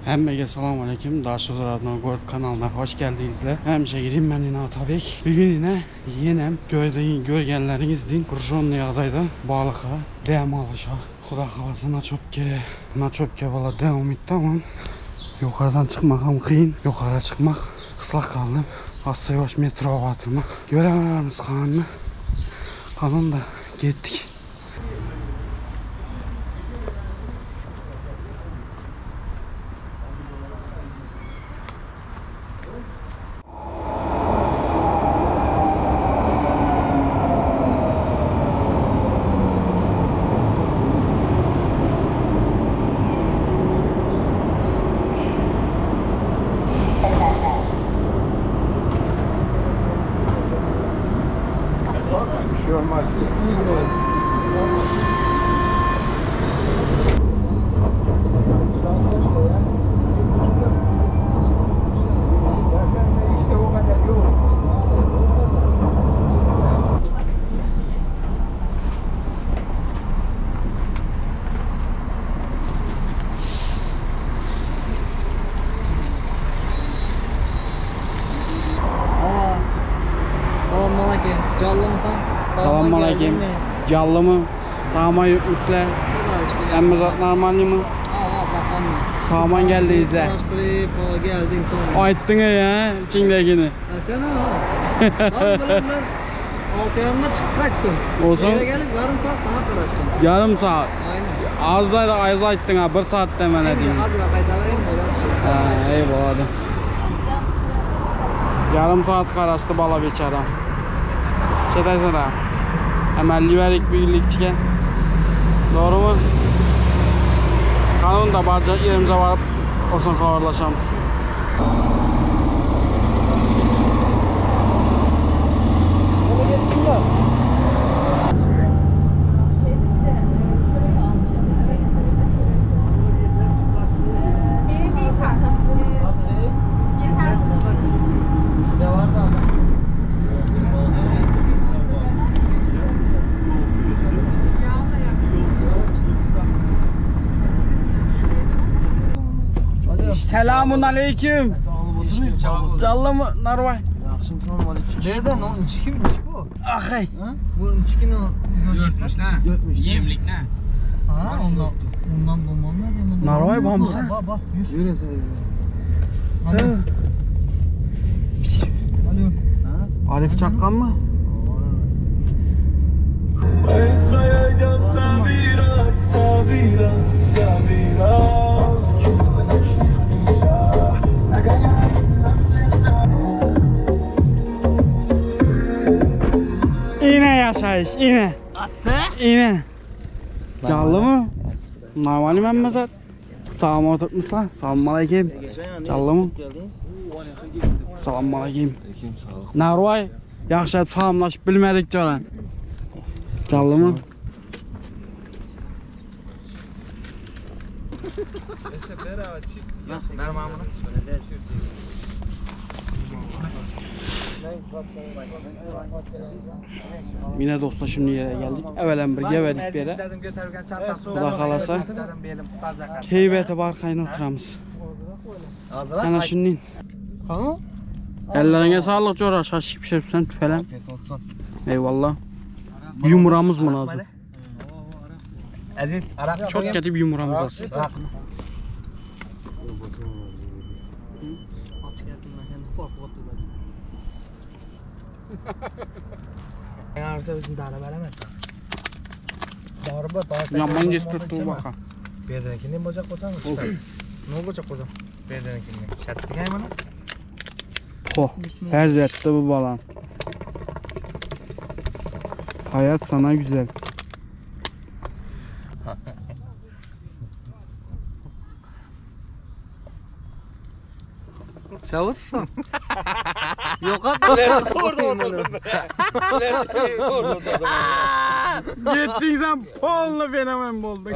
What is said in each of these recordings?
Hemmege salam aleyküm. Daşoguz Radno Gorod kanalyna hoş geldinizler. Hemişe gireyim ben yine Atabek. Bugün yine yenem gördüğün görgenlerinizin kurşunlu ýagdaýda balyka dem alyşa. Xuda halasa naçopke naçopke bala devam etdi ama yukarıdan çıkmak hem kıyın. Yukarı çıkmak ıslak kaldım. Aslı yavaş metro batırmak. Görememiz kanını. Kanın da gittik. Aa, Salam aleyküm. Canlı mısın? Salam aleyküm. Canlı mı? Sağma yükmüşler. Emme zat normal mi? Aa, sakanlı. Sağman geldi izle. Araştırıp o geldin sonra. Aytdın ya içindekini. Ha, sen ha. Ben bilen ben altı yarımda çıkıp kaçtım. Olsun. Eve gelip yarım saat sana karıştım. Yarım saat. Aynen. Az da az aytdın ha. Bir saat demene Şimdi diyeyim. hazıra kayda vereyim o da şey. Ha, eyvallah hadi. Yarım saat qaraşdı bala biçara. Çetəsən ha. Əməlli verik bir günlükçiyə. Doğru mu? Kanun da barca yerimize varıp olsun xabarlaşamız. Onu geç şimdi. Benim değil kanka. Yetersiz. Ne var da ama. Selamun aleyküm. Canlı mı Narvay? Nereden o? İçki mi? İçki bu. Ahey. Ha? Bu içki mi? Yemlik ne? Ha ondan. Ondan bulmam lazım. Narvay bamsa. Bak bak. Yürü sen. Alo. Alo. Arif Çakkan mı? Sabira, Sabira, Sabira. Yine yaşayış, yine. Attı. Yine. Canlı mı? Normal mi mesela? Sağıma oturtmuşlar. Selamun aleyküm. Canlı mı? Selamun aleyküm. Narvay. Yaxşı salamlaşıp bilmedik canım. Canlı mı? Yine dostlar şimdi yere geldik. Evvelen bir gevedik bir yere. Xuda xalasa. Keybeti barkayın oturamız. Ana şimdi. Tamam. Ellerine sağlık Cora. Şaşık pişiripsen tüfelen. Eyvallah. Yumuramız mı lazım? Aziz Arap. Çok gelip yumuramız lazım. Aç geldim ben kendi korkup oturdum. Arsa özüm darı veremez. Darı ba darı. Yaman gestirdi baka. Berdenikini bocak koysan mı? Ne olacak koysan? Berdenikini. Şartlı gel bana. Oh, Həzrətli bu balam. Hayat sana güzel. Çalışsın. Yok at. Orada oturdum. Gittin sen pollu fenomen buldun.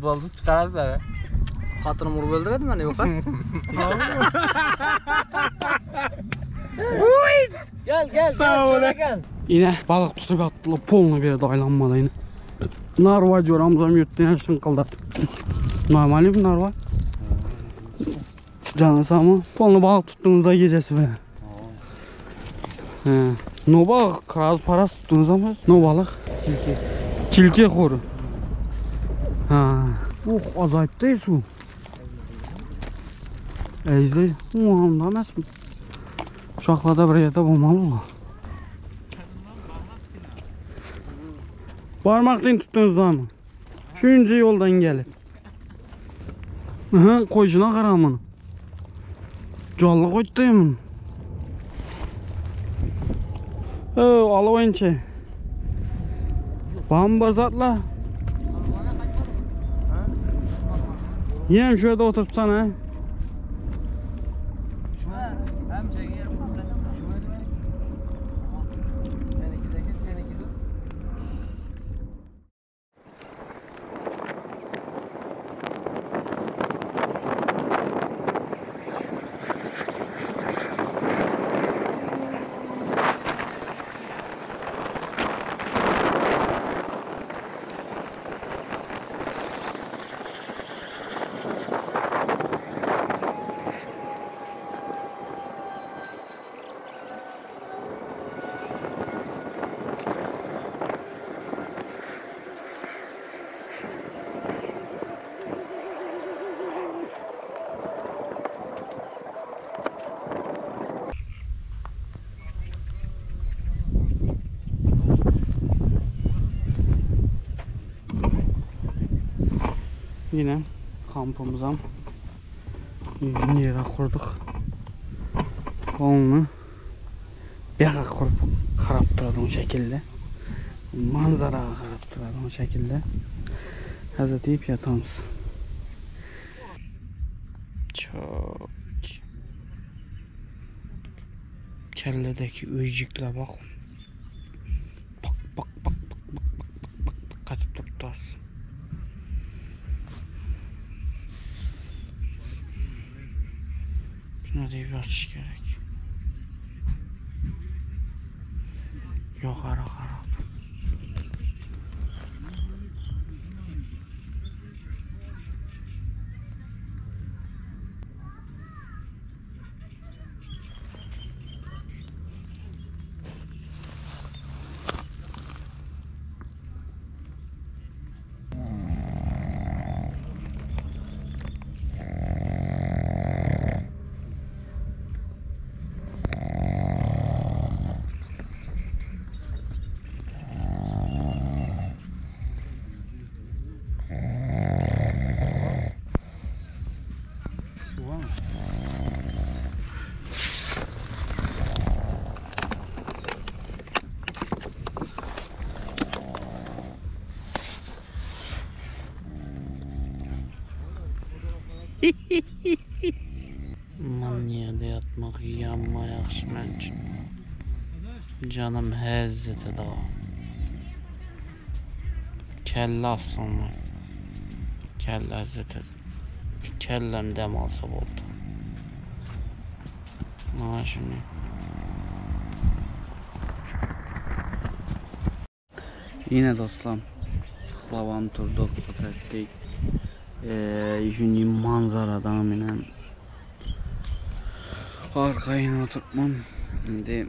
Boldu çıkarız da. Hatırım vurup öldüredi beni yok at. Gel gel Sağ ol. gel şöyle gel. Yine balık tutup attılar polnu bir daylanmadı yine. Narva joramızam yurtdan şınqıldat. Normal mi narva? Canı sağ mı? Polny balyk tutdunuz da gecesi be. He. No balyk, kraz paras tutdunuz ama. No balyk? Kilke. Kilke horu. Ha. Oh, azayıpdı su. Ejder. Onda emasmi? Uşaqlarda bir yerdə olmalı bu. Barmaqdan tutdunuz mı? Şunca yoldan gelip. Hı, koyuşuna qaramın. Canlı qoydu Ö, alı oyuncu. Bambazatla. Yem şurada oturtsan ha. Hem çekiyorum. Seninki seninki de. Yine kampımıza yere kurduk. Onu bir kurup qarab turadigan şekilde manzaraga qarab turadigan şekilde hazır deyip yatamiz. Çok kelledeki uycuklar bak. Bak bak bak bak bak bak bak bak katıp turupdu Şuna deyip yatış gerek. Yukarı qarab. Man yerde yatmaq yanma yaxşı mən üçün. Canım həzz etə daha. Kəllə aslanlar. Kəllə həzz etə. Kəlləm dəm alsa oldu. Ha şimdi. Yine dostlar. Xlavan turduq, zat etdik. Şimdi manzaradan minəm. Arxayın oturtmam. İndi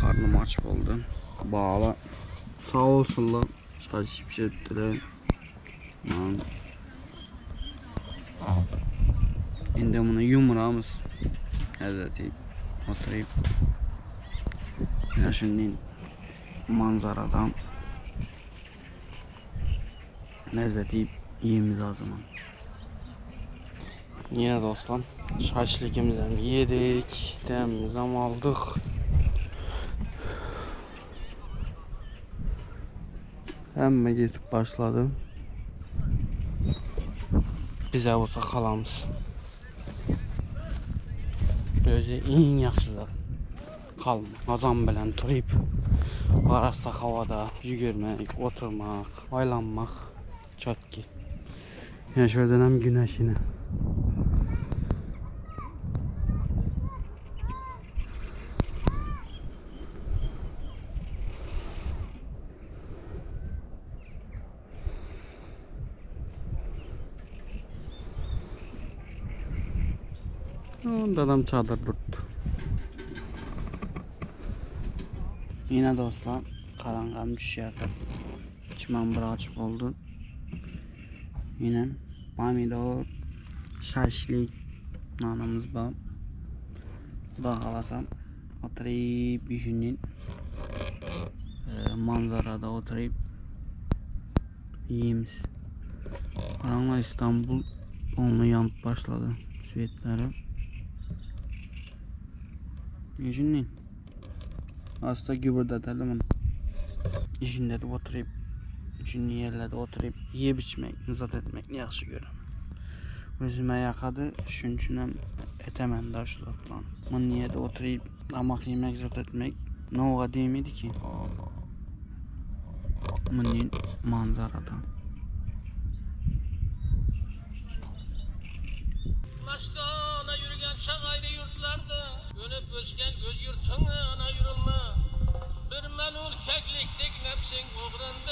karnım aç oldu. Bağla. Sağ olsunlar. Şaş pişirtdiler. İndi bunu yumuramız. Həzrəti oturayım. Ya şimdi manzaradan ləzzəti yiyemiz lazım. Yine dostlar şaşlıkımızı yedik, demimizi aldık. Həmmə getib başladı. Bizə olsa xalamız. Özü ən yaxşı zat. Qalma. Azam bilən turib, arassa havada yürümək, oturmaq, aylanmaq çok ki. Yani şuradan hem güneş yine. Ondadam çadyr durupdy. Ine dostlar, garaňkam düşýärdi. Çiman birazjyk boldy. Ine pomidor, şaşlik nanymyz bar. Xuda halasa oturyp düşünin. Manzarada oturyp ýeyimiz. Garaňlar İstanbul only ýanyp başlady swetlere. Düşünin. Asta gübürdeteli bunu. Işinde de oturyp, üçünji yerlerde oturyp yiyip içmek, nizat etmek ýagşy görem. Özüme ýakady, şunun üçinem etemen da şu zatlan. Mun ýerde oturyp damak yemek zat etmek nowa diýmedi ki. Munnin manzarada. Mastana ýürgen çag aýry ýurtlarda, Önüp-ösgen öz ýurtuňdan aýrylma. Bir melul keklik dek nebsiň ugrunda.